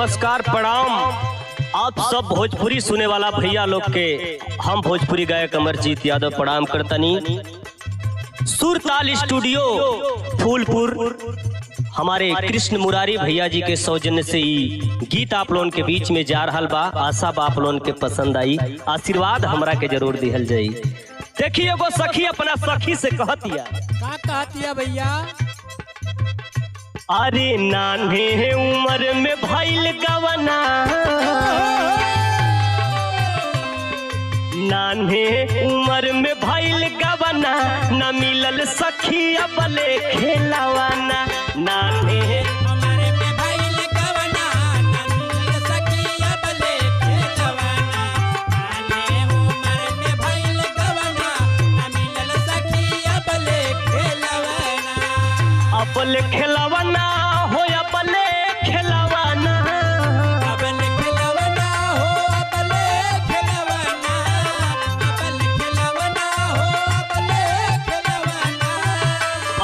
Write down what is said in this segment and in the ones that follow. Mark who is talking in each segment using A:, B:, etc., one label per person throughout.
A: नमस्कार प्रणाम। आप सब भोजपुरी सुने वाला भैया लोग के हम भोजपुरी गायक अमरजीत यादव प्रणाम करतनी। सुरताल स्टूडियो फूलपुर हमारे कृष्ण मुरारी भैया जी के सौजन्य से ही गीत आप लोगन के बीच में जा रहा बा। आशा बा आप लोगन के पसंद आई, आशीर्वाद हमरा के जरूर दिहल जाई। देखिए एगो सखी अपना सखी से कहतिया,
B: का कहतिया भैया?
A: अरे नान्हे उम्र में भइल गवना, नान्हे उम्र में भइल गवना, न मिलल सखी अबले खेलवाना। नान्हे
B: उम्र में भइल गवना, न मिलल सखी अबले खेलवाना। नान्हे उम्र में भइल गवना, न मिलल सखी अबले खेलवाना।
A: अबले खेलवाना हो अबले खेलवाना,
B: अबले खेलवाना हो अबले खेलवाना, अबले खेलवाना हो अबले खेलवाना,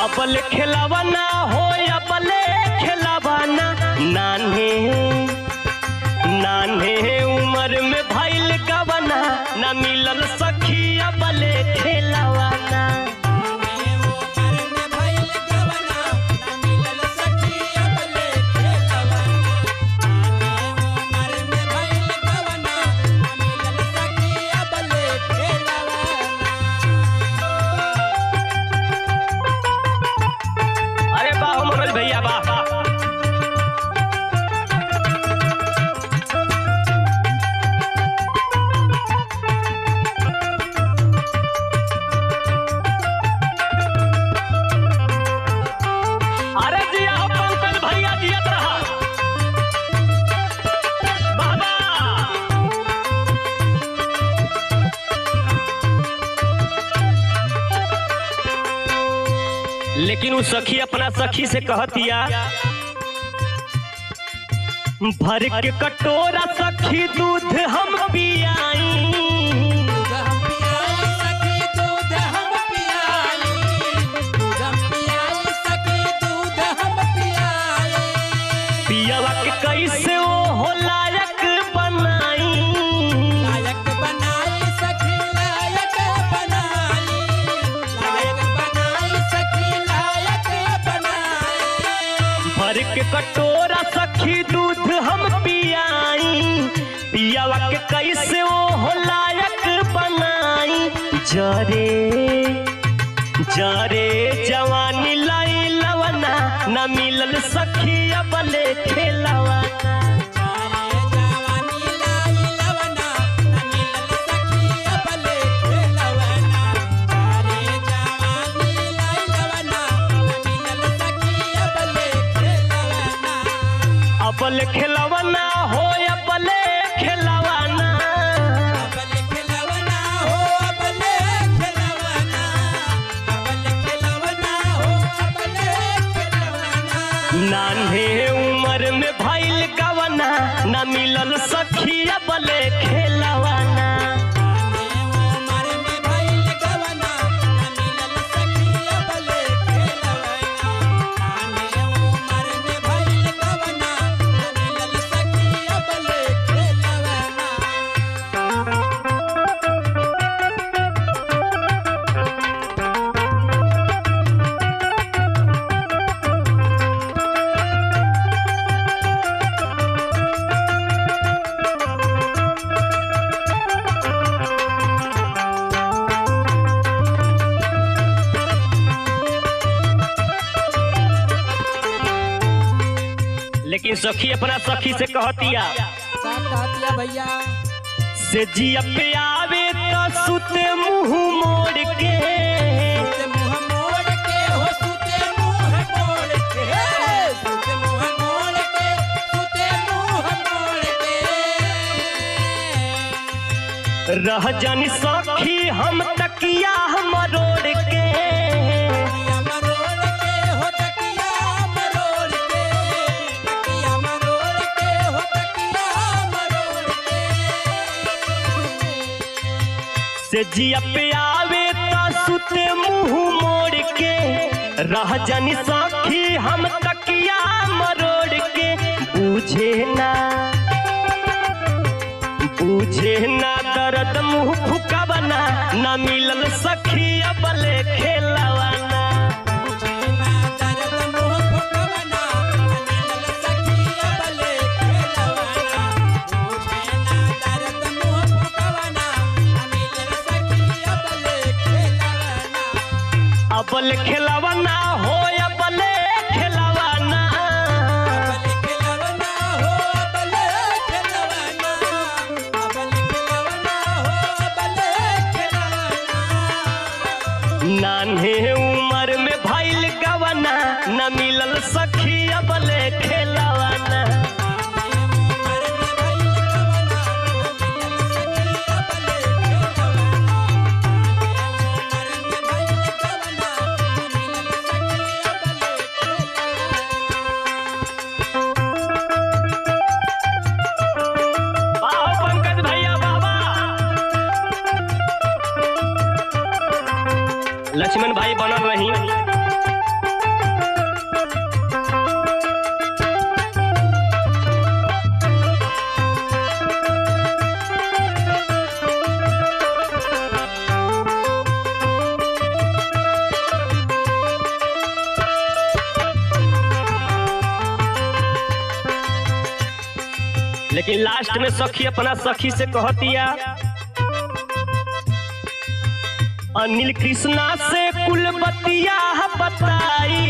A: अबले खेलवाना हो अबले खेलवाना। नान्हे नान्हे उम्र में भइल गवना, न मिलल सखी अबले खेलवाना। अरे वाह मनोज भैया वाह। अरे जिया हो पंकज भैया जियत रहा बाबा। लेकिन वो सखी अपना सखी से कहतिया, भर के कटोरा सखी दूध हम पियाई, पियावा के कैसे वो हो लायक बनाई,
B: लायक बनाई सखी लायक बनाई, लायक बनाई सखी लायक बनाई।
A: भर के कटोरा सखी दूध हम पियाई, पियावा के कैसे वो हो लायक बनाई। जरे जरे जवानी लाई लवना, न मिलल सखी अबले खेलवाना।
B: चारे जवानी लाई लवना, न मिलल सखी अबले खेलवाना। चारे जवानी लाई लवना, न मिलल सखी अबले खेलवाना।
A: अबले खेलवाना हो अबले खेलवाना,
B: अबले खेलवाना हो अबले खेलवाना, अबले खेलवाना हो अबले खेलवाना।
A: नान्हे उम्र में भइल गवना, न मिलल सखी अबले खेलवाना।
B: उमर में भइल गवना, न मिलल सखी अबले खेलवाना। उमर में भइल गवना, न मिलल सखी अबले खेलवाना।
A: लेकिन सखी अपना सखी से कहतिया,
B: का कहतिया भैया?
A: से जिया पे आवे तो सुते मुंह मोड़ के,
B: सुते मुँह मोड़ के हो सुते मुँह मोड़ के, सुते मुँह मोड़ के, सुते मुँह मोड़ के।
A: रह जानी सखी हम तकिया मरोड़ के,
B: तकिया मरोड़ के हो तकिया मरोड़ के, तकिया मरोड़ के हो तकिया मरोड़ के।
A: से जिया पे आवे तो सुते मुंह मोड़ के, रह जानी सखी हम तकिया मरोड़ के। बुझे ना, बुझे ना दर्द मुँह फुकावना, ना मिलल सखी अबले खेलवाना। अबले खेलवाना हो अबले खेलवाना, नान्हे उम्र में भइल गवना, न मिलल सखी अबले खेलवाना। वाह पंकज भैया, वाह वाह। लक्ष्मण भाई बनल रही। लेकिन लास्ट में सखी अपना सखी से कहतिया, अनिल कृष्णा से कुल बतिया बताई,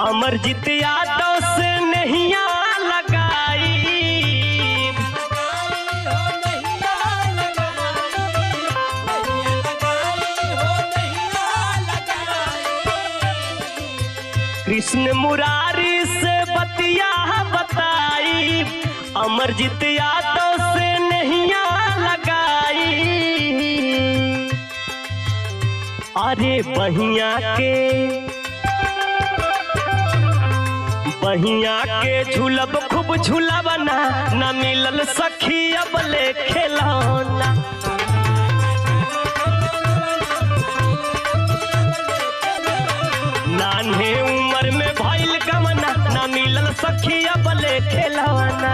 A: अमरजीत यादव से नैया लगाई, कृष्ण मुरारी से बतिया बताई, अमरजीत यादव से नैया लगाई। अरे बहिया के, बहिया के झूलब खूब झूलवना, न मिलल सखी अबले खेलौना। नान्हे उम्र में भइल गवना, न मिलल सखी अबले खेलौना।